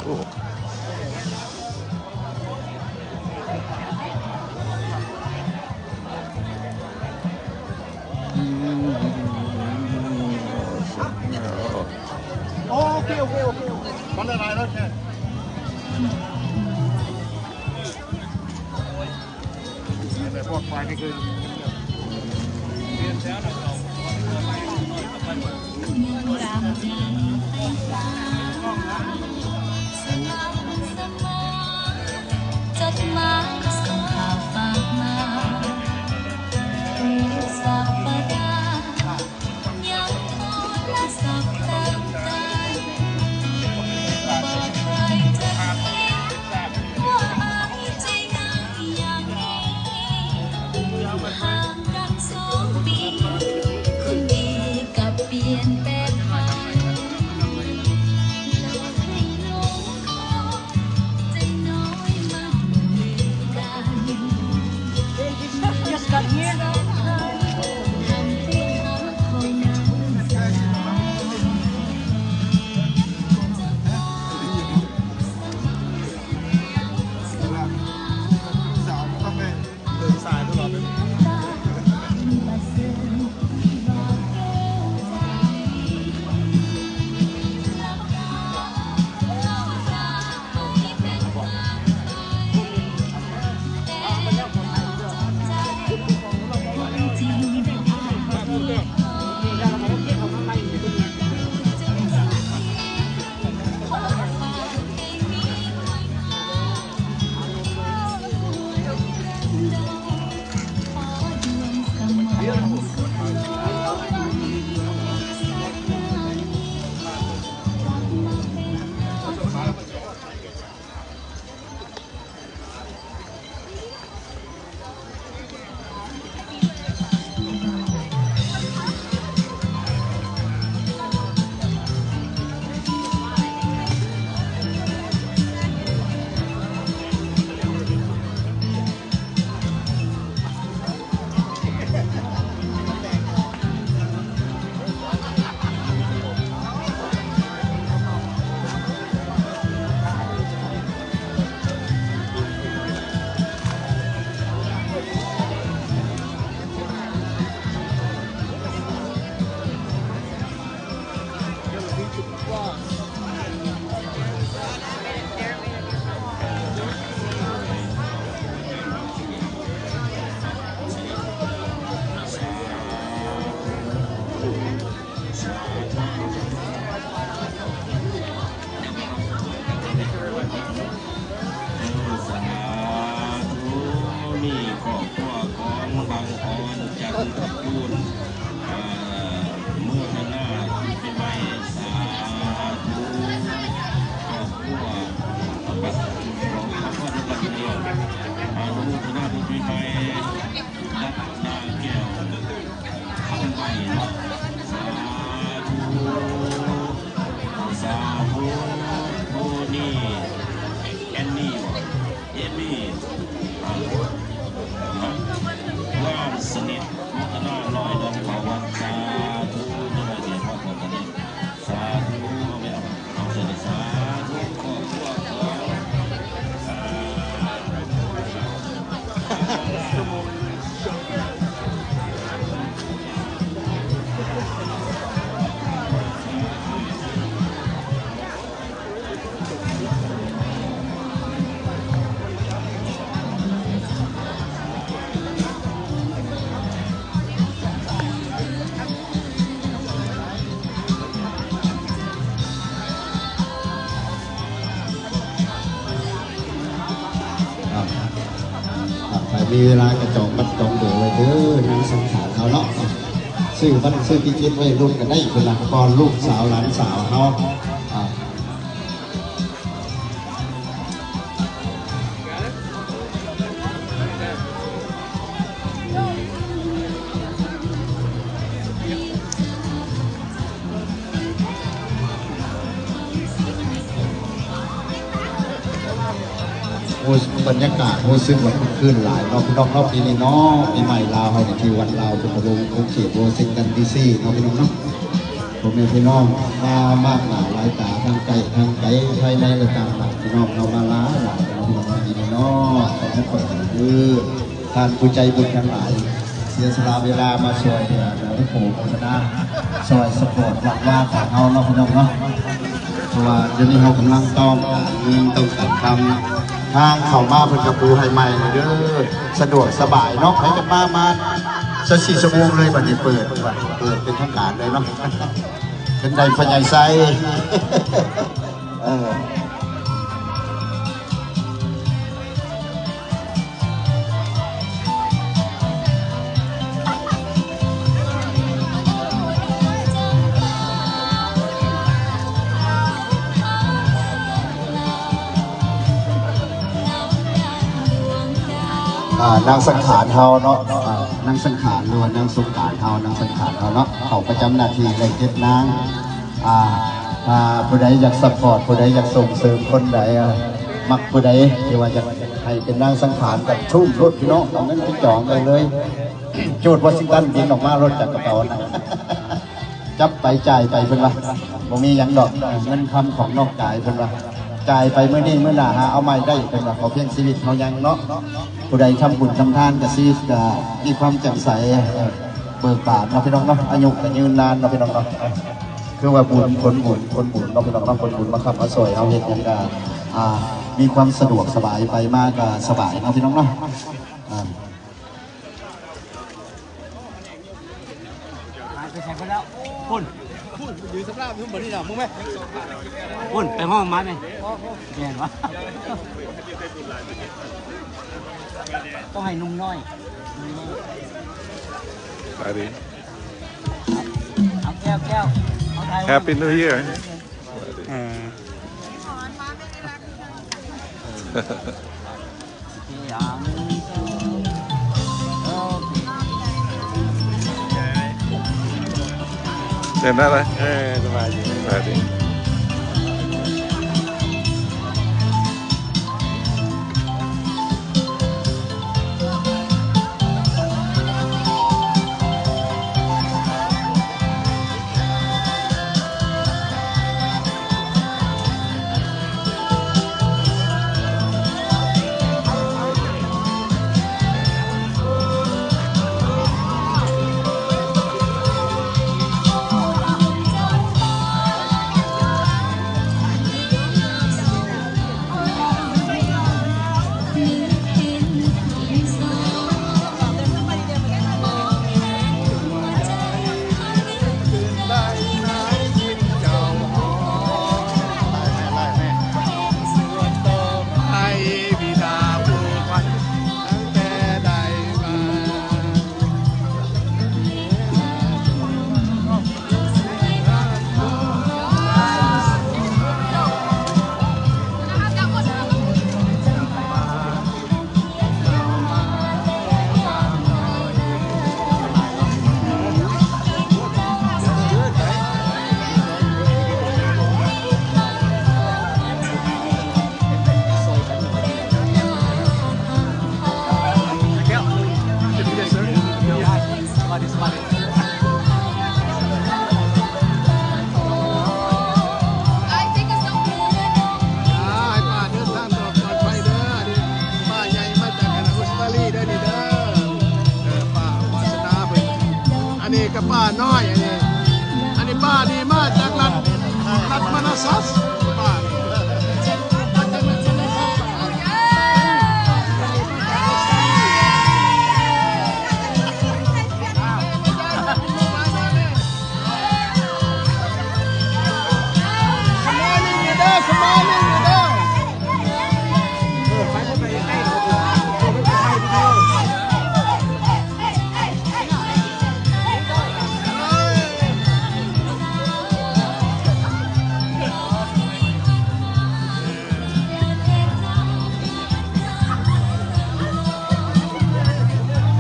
ໂອ້ ໂອເຄ ໂອເຄ ໂອເຄ ມັນລະລາຍແລ້ວແຊະ. ສາທຸ ນີ້ຄອບຄົວຂອງບັງອອນ ຈັນທະກູນ ອ່າ ໂມທະນາບຸນປີໃໝ່ ສາທຸ ຄອບຄົວ ອາ ອະນຸໂມທະນາບຸນປີໃໝ່ ລັດນາແກ້ວ ຄຳໄວເນາະ ສາທຸ ສາທຸ ໂທນີ ແອນນີ ເອມີ ອາ ວານສະໜິດ ໂມທະນາຮ້ອຍດອນເຜົ່າວັດ ສາທຸ ເຈົ້າໜ້າທີ່ພາກການສະໜິດ ສາທຸ ເອົາໄປເອົາ ເອົາໃສ່ ສາທຸ ຄອບຄົວຂອງ ອ່າ ອ່າ ໃຜມີເວລາກະຈອງບັດຈອງໂດໄວ້ເດີ ນາງສັງຂານເຮົາເນາະ ຊື້ບັດຊື້ຕິເກັດໄວ້ລຸ້ນກັນໄດ້ພຸ້ນລະ ກ່ອນລູກສາວຫຼານສາວເຮົາ ອ່າ. ໂອ້ ບັນຍາກາດຮູ້ສຶກວ່າຄຶກຄື້ນຫຼາຍເນາະ ພີ່ນ້ອງເນາະ ປີນີ້ເນາະ ປີໃໝ່ລາວເຮົານີ້ ທີ່ວັດລາວພຸດທະວົງ ຂົງເຂດ ວໍຊິງຕັນ ດີຊີ ເນາະ ພີ່ນ້ອງເນາະ. ພໍ່ແມ່ພີ່ນ້ອງມາມາກໜ້າຫຼາຍຕາ ທັງໃກ້ທັງໄກ ພາຍໃນແລະຕ່າງປະເທດ ພີ່ນ້ອງເຮົາມາຫຼາຍໆ ພີ່ນ້ອງເຮົາດີເນາະ. ຂໍຂອບໃຈເດີ ທ່ານຜູ້ໃຈບຸນທັງຫຼາຍ ເສຍສະຫຼະເວລາມາຊ່ວຍເຫຼືອ ໂປຣໂມທະນາ ຊ່ອຍສະປອດວັດວາຂອງເຮົາເນາະ ພີ່ນ້ອງເນາະ. ເພາະວ່າດຽວນີ້ເຮົາກຳລັງຕ້ອງການເງິນ ຕ້ອງການຄຳ ທາງເຂົ້າມາເພິ່ນກະປູໃຫ້ໃໝ່ເດີ ສະດວກສະບາຍເນາະ. ໃຜຈະມາ ມາຊາວສີ່ຊົ່ວໂມງເລີຍ ບັດນີ້ເປີດ ເປີດເປັນທາງການເລີຍເນາະ. ເປັນໃດພໍ່ໃຫຍ່ໄຊ ເອີ. ອ່າ ນາງສັງຂານເຮົາເນາະ ອ່າ ນາງສັງຂານ ຫຼືວ່ານາງສົງການເຮົາ ນາງສັງຂານເຮົາເນາະ ເຂົ້າປະຈຳໜ້າທີ່ໄດ້ເຈັດນາງ. ອ່າ ຖ້າຜູ້ໃດຢາກຊັບພອດ ຜູ້ໃດຢາກສົ່ງເສີມຄົນໃດ ອ່າ ມັກຜູ້ໃດທີ່ວ່າຢາກໃຫ້ເປັນນາງສັງຂານ ກະທຸ່ມໂລດພີ່ນ້ອງ ເອົາເງິນໄປຈອງໄດ້ເລີຍ. ຈູດວໍຊິງຕັນບິນອອກມາໂລດຈາກກະເປົານະ ຈັບໄປຈ່າຍໄປເພິ່ນວ່າ ບໍ່ມີຫຍັງດອກ ເງິນຄຳຂອງນ້ອງກາຍເພິ່ນວ່າ ຈ່າຍໄປມື້ນີ້ມື້ໜ້າຫາເອົາໃໝ່ໄດ້ເພິ່ນວ່າ ຂໍພຽງຊີວິດເຮົາຍັງເນາະ. ຜູ້ໃດທຳບຸນທຳທານກະຊີວິດກະມີຄວາມແຈ່ມໃສ ເບີກບານເນາະ ພີ່ນ້ອງເນາະ ອາຍຸກະຍືນນານເນາະ ພີ່ນ້ອງເນາະ. ຄືວ່າບຸນ ຜົນບຸນ ຜົນບຸນເນາະ ພີ່ນ້ອງເນາະ ຜົນບຸນມາຄ້ຳມາຊ່ອຍເຮົາເຮັດຫຍັງກະ ອ່າ ມີຄວາມສະດວກສະບາຍ ໄປມາກະສະບາຍເນາະ ພີ່ນ້ອງເນາະ. ອ່າ ຫາຍໄປໃສເບິດແລ້ວ? ພຸ້ນ ພຸ້ນ ຢືນສຳລາບຢູ່ບ່ອນນີ້ນະ ມຶງແມະ ພຸ້ນ ໄປຫ້ອງມາແມະ ແມ່ນວະ ຕ້ອງໃຫ້ໜຸ່ມນ້ອຍ ໜຸ່ມນ້ອຍ ສະບາຍດີ ເອົາແກ້ວ ແກ້ວ ເອົາຖ່າຍຮູບ Happy New Year ເອີ. ເປັນໄດ້ເລີຍ ເອີ ສະບາຍດີ ສະບາຍດີ. ອັນນີ້ກະປ້ານ້ອຍ ອັນນີ້ ອັນນີ້ປ້ານີ້ມາຈາກລັດ ລັດມານາຊັສ ປ້າ.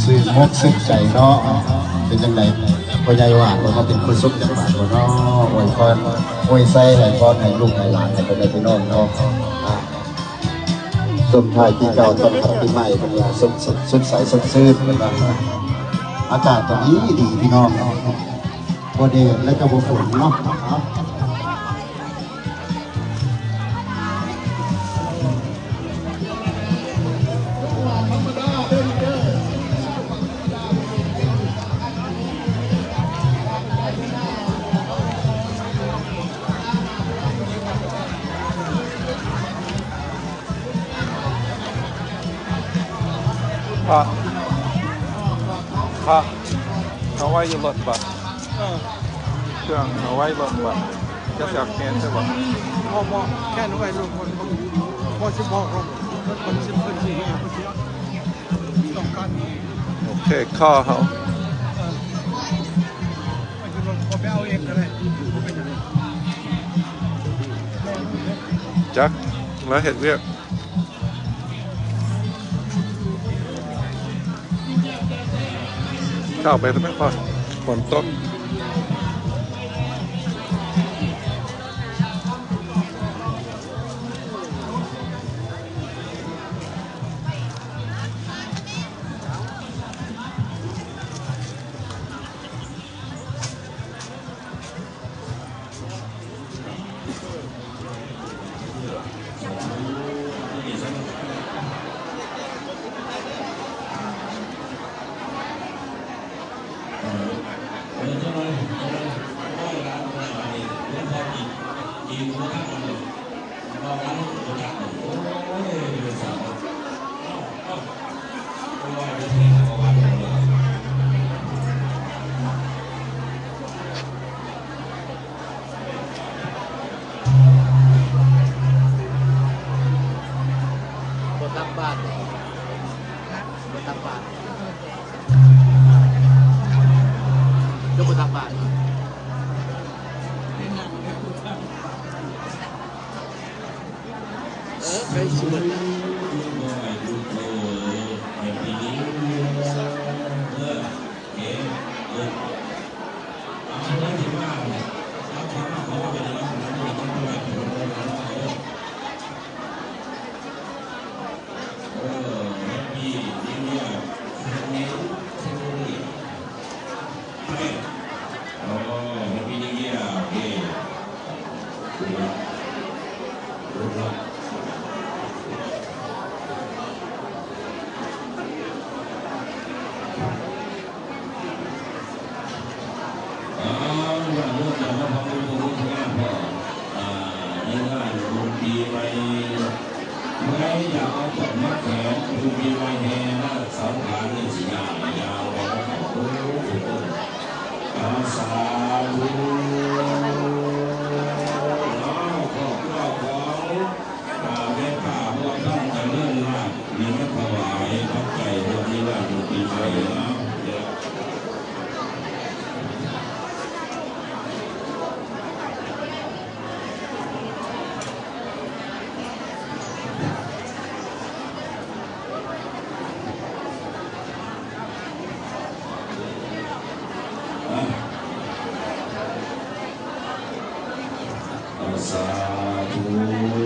ຊື່ນອົກຊື່ນໃຈເນາະ. ເປັນຈັ່ງໃດ ພໍ່ໃຫຍ່ຫວານເພິ່ນມາເປັນໂຄສົກຈັກບາດບໍ່ເນາະ? ອວຍພອນອວຍໄຊໃຫ້ພອນໃຫ້ລູກໃຫ້ຫຼານ ໃຫ້ພໍ່ແມ່ພີ່ນ້ອງເນາະ. ອ່າ ສົ່ງທ້າຍປີເກົ່າຕ້ອນຮັບປີໃໝ່ ເພິ່ນວ່າສົດ ສົດ ສົດໃສສົດຊື່ນ ເພິ່ນວ່າ. ອາກາດກະດີດີ ພີ່ນ້ອງ. ບໍ່ແດດ ແລະກໍບໍ່ຝົນເນາະ. ພະ ພະ ເຮົາໄວ້ຢູ່ລົດບາດ ເອີ ເຄື່ອງເຮົາໄວ້ລົດບາດ ຈະສັກແຂນຊະບໍ່? ບໍ່ ບໍ່ ແຂນໄວ້ລົດ ບໍ່ ບໍ່ ບໍ່ຊິບອກ ເພິ່ນຊິ ເພິ່ນຊິແຫ່ ເພິ່ນຊິຕ້ອງການ ໂອເຄ ຂໍເຮົາ ເອີ ໄປເອົາເອງກໍໄດ້ ບໍ່ເປັນຫຍັງ ຈັກ ລາວເຮັດວຽກ. ເຂົ້າໄປພຸ້ນແມ່ນບໍ່? ຝົນຕົກ. ບໍ່ຕັກບາດ ບໍ່ຕັກບາດ ຄືບໍ່ຕັກບາດ? ເອີ ໃກ້ຊິໝົດແລ້ວ.